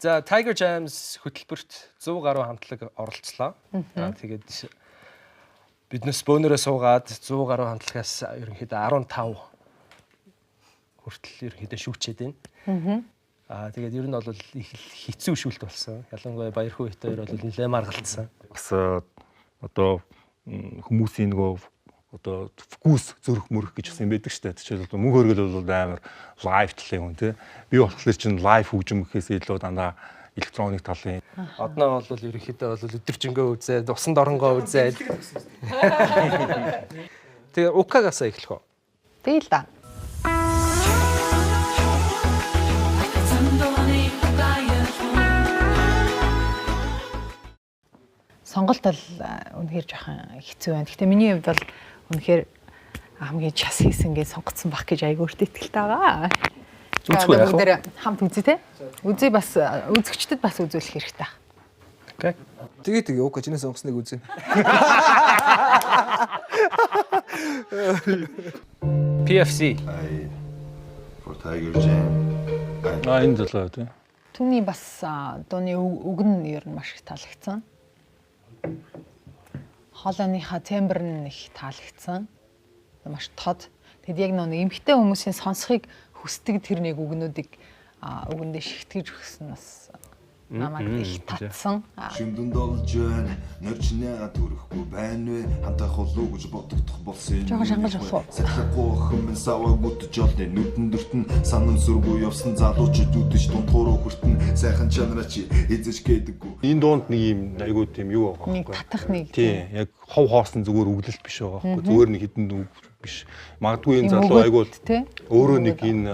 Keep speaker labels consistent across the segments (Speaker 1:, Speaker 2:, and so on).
Speaker 1: За, Tiger Jams хөтөлбөрт 100 гаруй хамтлаг оролцлоо. Аа, тэгээд биднес бөөнөрөө суугаад 100 гаруй хамтлагаас ерөнхийдөө 15 хүртэл ерөнхийдөө шүүчээд байна. Аа, тэгээд ер нь бол их л хэцүү шүүлт болсон. Ялангуяа Баярхүү бит хоёр бол нэлээд маргалдсан.
Speaker 2: Бас одоо хүмүүсийн нөгөө одоо вкус, зүрх мөрөх гэж бас юм байдаг шүү дээ. Жишээлбэл, мөнх хөргөл бол амар live талын хүн, тий. Би болохоор чинь live хөгжим гэхээс илүү дандаа электроник талын.
Speaker 1: Одноо бол ерөнхийдөө бол өдөржингөө үзээд, усан дорнгоо үзээд. Тэгээ Укагаас эхлэх үү?
Speaker 3: Тэгэл да. Сонголт бол үнэхээр жоохон хэцүү байна. Гэхдээ миний хувьд бол үнэхээр хамгийн час хийсэн гэж сонгоцсон байх гэж айгүй өөртөө итгэлтэй байгаа.
Speaker 1: Үзэхгүй яах вэ?
Speaker 3: Бүгдээрээ хамт үзье те. Үзье, бас үзэгчдэд бас үзүүлэх хэрэгтэй.
Speaker 1: Okay.
Speaker 4: Тэгээ тэгээ ука чиний сонгосныг үзье.
Speaker 1: PFC.
Speaker 5: I for Tiger Jam.
Speaker 2: А, энэ залуу, тий.
Speaker 3: Түүний бас дууны үг нь ер нь маш их таалагдсан. Хоолойныхаа тембр нь их таалагдсан. Маш тод. Тэгэд яг нэг эмэгтэй хүмүүсийн сонсохыг хүсдэг тэр нэг үгнүүдийг үгэндээ шигтгэж өгсөн бас намайг их татсан.
Speaker 5: Шүмдэн долж байна. Норч нэ төрөхгүй байна вэ? Хамтаа холуу гэж бодогдох болсон юм.
Speaker 3: Жоохон шангаж болох уу?
Speaker 5: Сахихгүй охин минь саваа гүтж олно. Нүдэн дүртэн санам сүргүй явсан залуучууд үдэж дундхууруу хүртэн сайхан чанараа чи эзэж гээдэггүй.
Speaker 2: Энэ дуунд нэг юм айгуу тийм юу байгаа
Speaker 3: Нэг
Speaker 2: байхгүй.
Speaker 3: татах нэг
Speaker 2: Тийм, яг хов хоосон зүгээр үглэлт биш байгаа байхгүй. Зүгээр нэг хідэн үг биш. Магадгүй энэ
Speaker 3: Юм
Speaker 2: залуу
Speaker 3: өгөөд,
Speaker 2: айгуу
Speaker 3: тий?
Speaker 2: өөрөө нэг энэ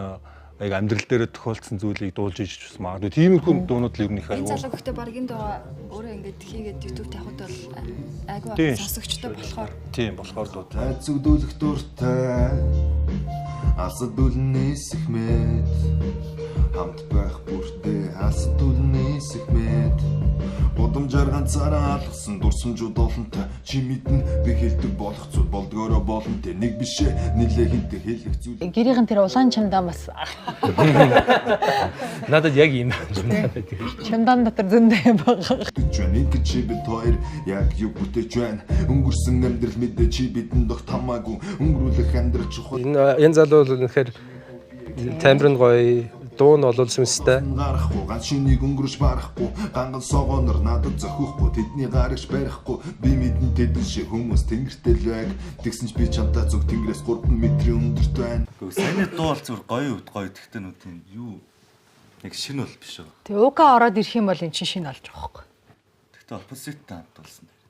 Speaker 2: яг амьдрал дээр тохиолдсон зүйлийг дуулж иж бас магадгүй. Тиймэрхүү дуунууд л ер нь их
Speaker 6: Энэ
Speaker 2: айгуу.
Speaker 6: залуу гэхдээ баг энэ дуу өөрөө ингээд хийгээд YouTube тавихад бол айгүй сонсогчтой болохоор.
Speaker 2: Тийм болохоор дуу.
Speaker 5: Тайцэгдүүлэх дуртай. Алсад үлэн нисэх мэд. Хамт байх бүртээ алсад үлэн нисэх мэд. Гудамжаар ганцаараа алгасан дурсамжууд олонтой. Чи мэднэ, би хэлдэг болох зүйл болдгоороо болонтой. Нэг бишээ нилээ хинтэ хэлэх зүйл.
Speaker 3: Гэрийнхэн тэр улаан чамдаа бас
Speaker 1: Надад яг ийм юм байдаг.
Speaker 3: чамдаан дотор зөндөө юм байгаа.
Speaker 5: Бүтэж байна. Ингээд чи бид хоёр яг юу бүтэж байна. Өнгөрсөн амьдрал мэдээ чи бидэнд огт хамаагүй. Өнгөрүүлэх амьдрал чухал.
Speaker 1: Энэ залуу бол үнэхээр тембр нь гоё, дуу нь бол сүнстэй.
Speaker 5: Гарахгүй ганц шүнийг өнгөрч барахгүй ганган согоонор надад зохихгүй тэдний гарагч барихгүй би мэдэн тэдэн шиг хүмүүс тэнгэртэй л байг тэгсэн ч би чамтай зүг тэнгэрээс 3 метрийн өндөрт байна.
Speaker 7: Гэхдээ саяны дуу бол зүгээр гоё өвд гоё, тэгтээ нүд тийм юу нэг шин бол биш үү.
Speaker 3: Тэг Ука ороод ирэх юм бол эн чинь шинэ болж байгаа байхгүй.
Speaker 7: Тэгтээ оппозиттай хамт болсон дээр.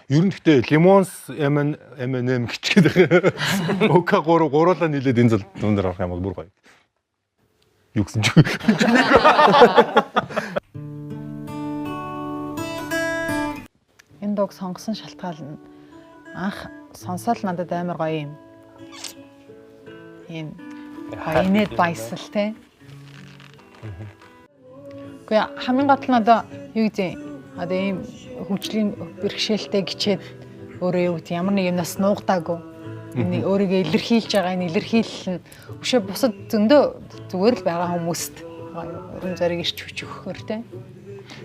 Speaker 2: Ер нь гэхдээ Lemons M M&M гिचгээд байгаа. Ока гурав гуруулаа нийлээд энэ зал дуун дээр орох юм бол бүр гоё. Юу гэсэн чи.
Speaker 3: Энэ дууг сонгосон шалтгаан нь анх сонсоод надад амар гоё юм. Ийм гоё инээд баясал те. Гэхдээ хамгийн гол нь одоо юу гэдэг одоо ийм хөгжлийн бэрхшээлтэй гिचээд өөрөө юу гэдэг ямар нэг юмнаас нуугдаагүй. Нэг өөрийгөө илэрхийлж байгаа энэ илэрхийлэл нь өшөө бусад зөндөө зүгээр л байгаа хүмүүст өрн зориг ирч хүч өгөхөр те.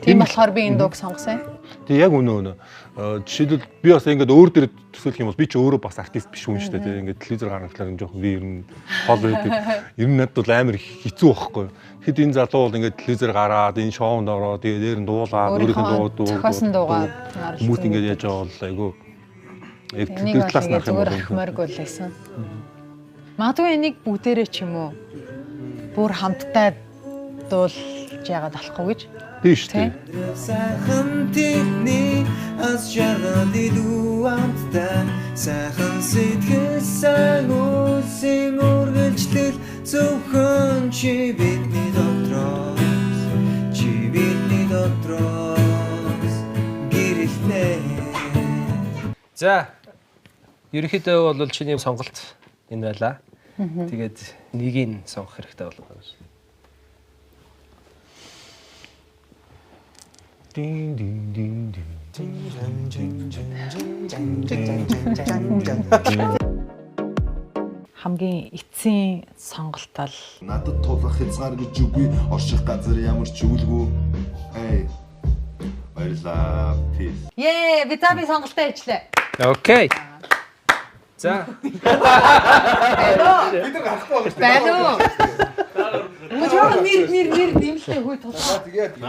Speaker 3: Тийм болохоор би энэ дууг сонгосон.
Speaker 2: Тэг яг үнэ үнэ. Жишээлбэл, би бас ингээд өөр дээр төсөөлөх юм бол би ч өөрөө бас артист биш хүн шүү дээ. Тэг ингээд телевизээр гарах талаар жоохон би ер нь хол байдаг. Ер нь надад бол амар хэцүү байхгүй. Тэгэхэд энэ залуу бол ингээд телевизээр гараад энэ шоунд ороод тэгээ дээр нь дуулаад өөрийнх нь дуу дуу
Speaker 3: зохиосон дуугаа
Speaker 2: хүмүүст ингээд яаж байгаа бол айгүй яг
Speaker 3: Энийг
Speaker 2: тэр
Speaker 3: бол
Speaker 2: талаас нь
Speaker 3: ингээд
Speaker 2: харах юм
Speaker 3: зүгээр
Speaker 2: бол
Speaker 3: ахмааргүй л байсан. Магадгүй энийг бүгдээрээ ч юм уу бүр хамтдаа дуулж яагаад болохгүй гэж.
Speaker 2: Тийм шүү дээ.
Speaker 4: Сайхан тэдний аз жаргал илүү амттай сайхан сэтгэл сан үсийн үргэлжлэл зөвхөн чи бидний дотроос, чи бидний дотроос гэрэлтэй.
Speaker 1: За, ерөнхийдөө бол чиний сонголт энэ байлаа. Тэгээд нэгийг сонгох хэрэгтэй болов уу?
Speaker 2: Дин дин дин дин.
Speaker 3: Хамгийн эцсийн сонголт бол
Speaker 5: Надад тулах хязгаар гэж үгүй орших газар ямар ч үлгүй. Эй. Баярлаа. Peace.
Speaker 3: Ее, би за би сонголтоо хийчлээ.
Speaker 1: Окей. За.
Speaker 3: Бид нар гарахгүй байгаа шүү дээ. Байна уу? Мөн нэр нэр нэр нэмэлтээ хүй тулгаа.
Speaker 5: Тэгээд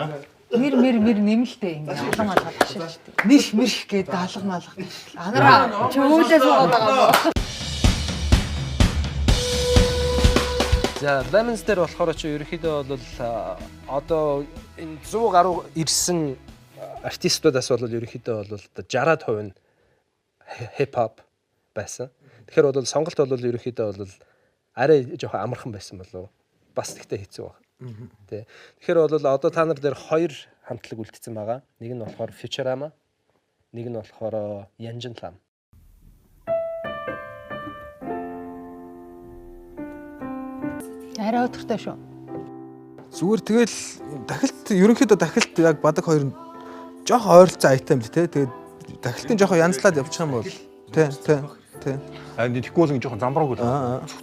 Speaker 3: Мэр мэр мэр нэмэлтээ ингээ алга малга ташаач. Нэрх мэрх гээд алга малга. Анараа чи үүлээ суугаад байгаа юм.
Speaker 1: За, Lemons дээр болохоор чи ерөнхийдөө бол одоо энэ 100 гаруй ирсэн артистуудаас бол ерөнхийдөө бол 60% нь хип хоп байсан. Тэгэхээр бол сонголт бол ерөнхийдөө бол арай жоохон амархан байсан болов. Бас тэгтээ хэцүү баг. Тэ. Тэгэхээр бол одоо та нар дээр хоёр хамтлаг үлдсэн байгаа. Нэг нь болохоор Futurama, нэг нь болохоор Янжин Лам.
Speaker 3: Арай өдөртэй шүү.
Speaker 4: Зүгээр тэгэл дахилт ерөнхийдөө дахилт яг бадаг хоёр нь жоох ойролцоо айтем л те. Тэгээд дахилтын жоох янзлаад явчих юм бол те те те.
Speaker 2: А тэгэхгүй бол ингэ жоохон замбрааг л.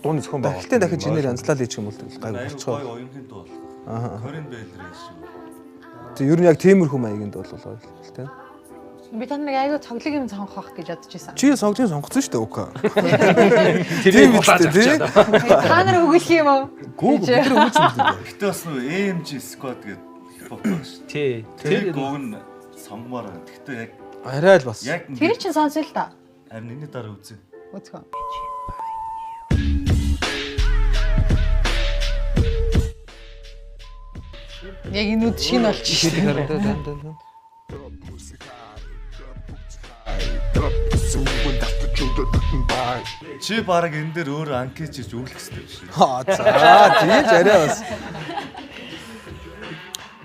Speaker 2: Дууны зохион байгуулалт.
Speaker 4: Дахилтын дахиж энээр янзлаад хийчих юм бол тэгэл гайгүй
Speaker 7: Айгүй
Speaker 4: болчихоо.
Speaker 7: гоё оюунхын дуу болох. Корин Бэлрийн шиг.
Speaker 4: Тэг ер нь яг тиймэрхүү маягийн дуу бол гоё л те.
Speaker 3: Би та нарыг айгүй цоглог юм сонгох байх гэж бодож байсан.
Speaker 4: Чи сонгоцсон сонгоцсон шүү дээ ука.
Speaker 1: Тэрийг
Speaker 4: үстэй тий.
Speaker 3: Та нар өгөх юм уу?
Speaker 4: Гүү бид нар өгч юм дээ.
Speaker 7: Гэтэ бас нөө AMG Squad гэдэг хип-хоп баг шүү.
Speaker 1: Тий.
Speaker 7: Тэр гуг нь сонгомоор байна. Гэтэ яг
Speaker 4: Арай л бас.
Speaker 7: яг
Speaker 3: Тэр чинь сонсъё л да.
Speaker 7: Харин энэний дараа үзье.
Speaker 3: Үзгөө. Яг энэ үд шинэ болчих шүү дээ.
Speaker 7: Чи баг энэ дээр өөрөө анкет хийж өглөх хэрэгтэй биш.
Speaker 4: Аа за тийж арай бас.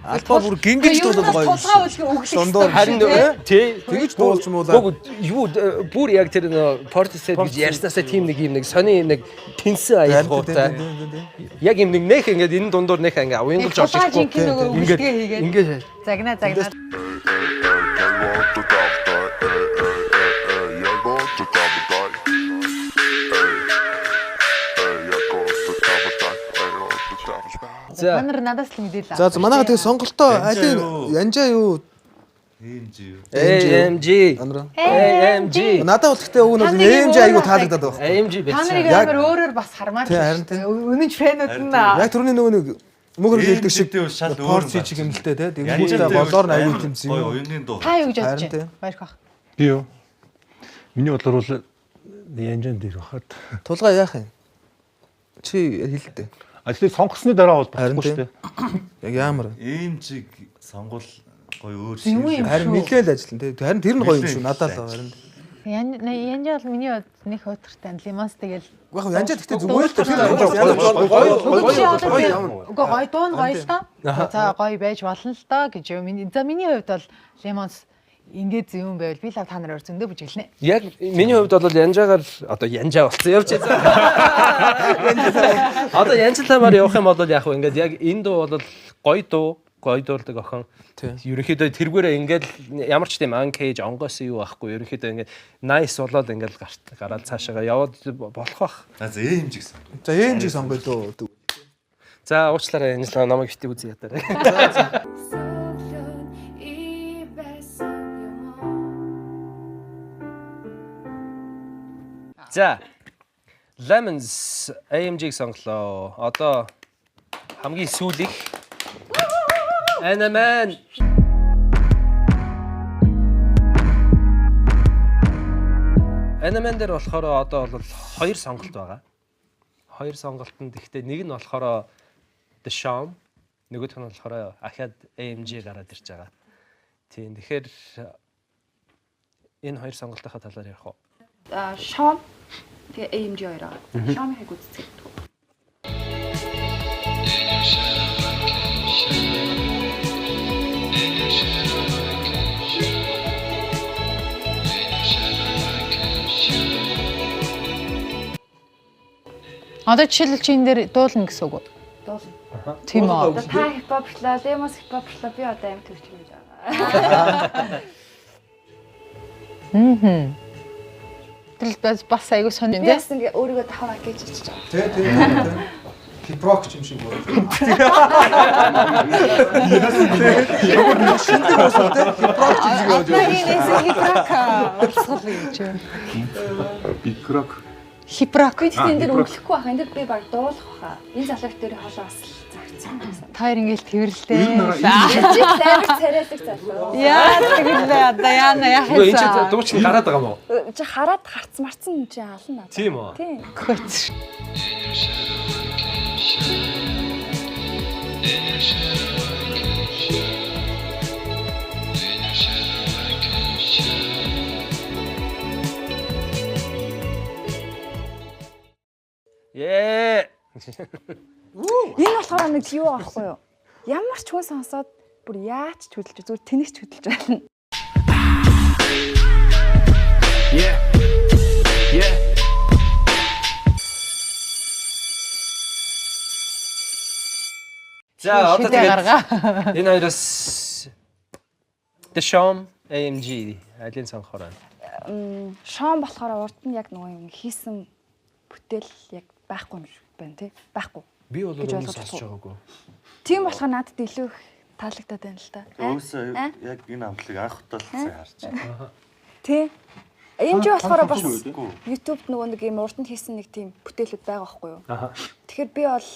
Speaker 4: Албаа бүр гингэж дуулаад гоё юм
Speaker 3: Тулгаа
Speaker 4: шиг.
Speaker 3: үлгэх өглөх.
Speaker 4: Дундуур
Speaker 1: Харин тий
Speaker 4: Тэгэж дуулж муулаа.
Speaker 1: Гүг юу бүр яг тэр нөө Portishead гэж ярьснаасаа тийм нэг юм нэг сони юм нэг тэнсэн аялгуутай. Яг юм нэг нэх ингээд энэ дундуур нэх ингээд уянгалж орж
Speaker 3: Тулгаа
Speaker 1: ирэхгүй.
Speaker 3: жинхэнэ нөгөө
Speaker 1: Ингээд
Speaker 3: өглөгээ хийгээд.
Speaker 1: ингээд
Speaker 3: Загнаа загнаа.
Speaker 1: За
Speaker 3: Та нар надаас л мэдээлээ.
Speaker 4: За за манайха тэгээ сонголтоо алин янжаа юу
Speaker 7: AMG юу?
Speaker 1: AMG
Speaker 4: Анраа.
Speaker 1: AMG
Speaker 4: Надад бол гэхдээ уг нь бол
Speaker 3: Та нарыг
Speaker 4: AMG айгу
Speaker 3: өөр
Speaker 4: таалагдаад байгаа.
Speaker 1: AMG
Speaker 3: Та
Speaker 1: байсан.
Speaker 3: нарыг
Speaker 4: Яг-
Speaker 3: амар өөрөөр бас хармаар
Speaker 4: Тий, харин
Speaker 3: шүү дээ. Үнэн ч фэнүүд нь
Speaker 4: Яг түрүүний нөгөө нэг мөгөр хэлдэг шиг
Speaker 7: AMG-тэй шал өөр
Speaker 4: порц
Speaker 7: юм
Speaker 4: чиг юм л дээ тий.
Speaker 7: Янжин
Speaker 4: Тэгмүүдээ
Speaker 7: дээр
Speaker 4: болоор нь айгу
Speaker 7: амар
Speaker 4: тэмцэн
Speaker 7: Гоё
Speaker 4: юм.
Speaker 7: оюуны дуу.
Speaker 3: Та юу гэж бодож
Speaker 4: Харин тий.
Speaker 3: байна? Баяр хах.
Speaker 2: Би юу? Миний бодлоор бол Янжин дээр байхад.
Speaker 4: Тулгаа яах юм? Чи хэлдэ.
Speaker 2: А тэгэхээр сонгосны дараа бол
Speaker 4: Харин
Speaker 2: болохгүй шүү
Speaker 4: тий.
Speaker 2: дээ.
Speaker 4: Яг ямар.
Speaker 7: AMG-г сонгол гоё өөр
Speaker 3: Юм
Speaker 7: шиг.
Speaker 3: юм.
Speaker 4: Харин
Speaker 3: шүү.
Speaker 4: нилээл ажиллана тий. Харин тэр нь гоё юм шүү.
Speaker 7: Нилээн
Speaker 4: Надад л харин.
Speaker 3: Янжаа бол миний хувьд нэг хөтөртэй Лимонс тэгэл.
Speaker 4: Яг янжаа гэхдээ зүгээр л дээ. Тэр
Speaker 1: Гоё,
Speaker 4: гоё
Speaker 3: Үгүй чи одоо
Speaker 4: гоё
Speaker 3: тийм-
Speaker 4: юм.
Speaker 3: Үгүй гоё дуу нь гоё л доо. За гоё байж болно л доо гэж юу. За миний хувьд бол Лимонс ингээд зөв юм байвал би л та нараар зөндөө бүжиглэнэ.
Speaker 1: Яг миний хувьд бол янжаагаар одоо янжаа болсон явж байсан. Одоо янжламаар явах юм бол яг хөө ингээд яг энэ дуу бол гоё дуу, гоё дуулдаг охин. Ерөнхийдөө тэргүүрээ ингээд ямар ч тийм анкейж онгоос юу байхгүй. Ерөнхийдөө ингээд nice болоод ингээд гараад цаашаага яваад болох бах.
Speaker 7: За AMG-г сонгоо.
Speaker 4: За AMG сонгоё дөө.
Speaker 1: За уучлаарай янжлаа намайг бити үзье ядаарай. За Lemons AMG-г сонглоо. Одоо хамгийн сүүлийнх Anaman. Anaman дээр болохоор одоо бол хоёр сонголт байгаа. Хоёр сонголтод гэхдээ нэг нь болохоор The Sham, нөгөөх нь болохоор ахаад AMG гараад ирж байгаа. Тийм тэгэхээр энэ хоёр сонголтынхаа талаар ярих уу?
Speaker 6: Шом тэгээ AMG хоёр байгаа. Шомыг үздэг.
Speaker 3: Одоо жишээлбэл чи энэ дээр дуулна гэсэн үг үү?
Speaker 6: Дуулна.
Speaker 3: Тийм үү.
Speaker 6: Одоо та хипхоплаа, Лемос хипхоплаа, би одоо аим төрч юм гэж байгаа.
Speaker 3: Тэр бас айгүй сонин
Speaker 6: Би
Speaker 3: тий.
Speaker 6: бас ингээ өөрийгөө давхар гэж хэлж байгаа.
Speaker 4: Тий, тий, тий. Хипрок юм шиг байна. Шиндэг уус уу тий? Хипрок юм шиг явж байна.
Speaker 3: Одоогийн нэсэн хипрок урсгал гэж байна.
Speaker 2: Бикрок.
Speaker 3: Хипрок.
Speaker 6: Гэхдээ энэ дэр өнгөлөхгүй баха. Энэ дэр би баг дуулах баха. Энэ залууг дээр хоолоо бас л зарцсан байсан.
Speaker 3: Та хоёр ингээл тэрвэрлээ.
Speaker 6: Чи амар царайлаг залуу.
Speaker 3: Яа тэгэлээ одоо яана яах
Speaker 1: Үгүй энэ
Speaker 3: юм.
Speaker 1: чи дуучин гараад байгаа юм уу?
Speaker 6: Чи хараад харц марцсан чи ална надад.
Speaker 1: Тийм үү?
Speaker 6: Тийм.
Speaker 3: Көц.
Speaker 1: Ее.
Speaker 6: Энэ болохоор нэг юу аахгүй юу? Ямар ч хүн сонсоод бүр яаж ч хөдөлж зүгээр тэнэгч хөдөлж байна.
Speaker 1: Yeah. Yeah. За одоо
Speaker 3: Шүдэ
Speaker 1: тэгээд
Speaker 3: гаргаа.
Speaker 1: энэ хоёроос The Sham AMG алийг сонгохоор байна.
Speaker 6: Шон болохоор урд нь яг нөгөө юм хийсэн бүтээл яг байхгүй юм шиг байна тий. Байхгүй.
Speaker 1: Би бол
Speaker 6: Гэж
Speaker 1: өмнө
Speaker 6: ойлгож
Speaker 1: сонсож
Speaker 6: болох уу?
Speaker 1: байгаагүй.
Speaker 6: Тийм болохоор надад илүү их таалагдаад байна л та.
Speaker 7: Өөсөө яг энэ амтлыг анх удаа л сайн харж байна.
Speaker 6: Тий. AMG болохоор бас
Speaker 7: Үгүй.
Speaker 6: YouTube-д нөгөө нэг юм урд нь хийсэн нэг тийм бүтээлүүд байгаа байхгүй юу?
Speaker 1: Аха.
Speaker 6: Тэгэхээр би бол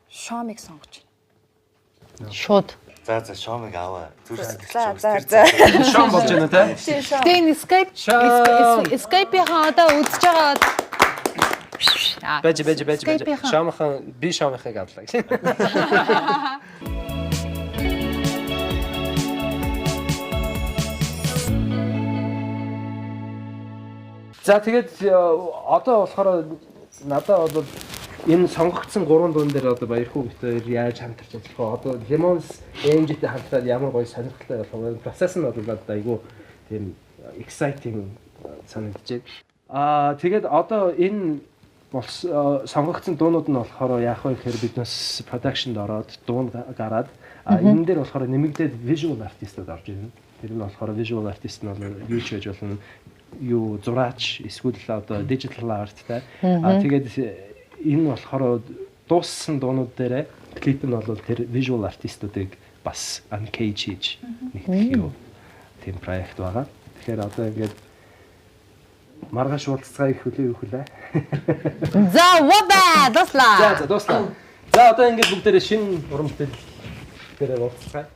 Speaker 6: Шомыг сонгож байна.
Speaker 3: Шууд.
Speaker 7: За за шомыг аваа. Зүрх сэтгэл
Speaker 6: За
Speaker 7: чинь
Speaker 6: за
Speaker 7: тэр
Speaker 6: за.
Speaker 1: Шам болж байна те.
Speaker 6: Тийм шом.
Speaker 3: Тэгээ энэ Skype
Speaker 1: Шам.
Speaker 3: Skype-ийн одоо үзэж байгаа.
Speaker 1: Бэж бэж бэж бэж.
Speaker 3: Skype-ийн
Speaker 1: Шамхан би шамхыг авлаа. За тэгээд одоо болохоор надад бол энэ сонгогдсон гурван дуун дээр одоо Баярхүү битээр яаж хамтарч ажиллах вэ? Одоо Lemons AMG-тэй хамтраад ямар гоё сонирхолтой болох вэ? Процесс нь бол надад айгүй тийм exciting санагдаж байна. Аа тэгээд одоо энэ сонгогдсон дуунууд нь болохоор яах вэ гэхээр бид бас production-д ороод дуун гараад энэ дээр болохоор нэмэгдээд visual artist-ууд орж ирнэ. Тэр нь болохоор visual artist нь бол юу ч байж болно юу зураач эсвэл одоо digital art те. А тэгээд энэ болохоор дууссан дуунууд дээрээ клип нь бол тэр visual artist-уудыг бас uncage хийж нэгтгэх юу тийм проект байгаа. Тэгэхээр одоо ингээд маргааш уулзцгаая гэх хүлээ юу хүлээ.
Speaker 3: За ваба дуслаа.
Speaker 1: За за дууслаа. За одоо ингээд бүгдээрээ шинэ уран бүтээл дээрээ уулзцгаая.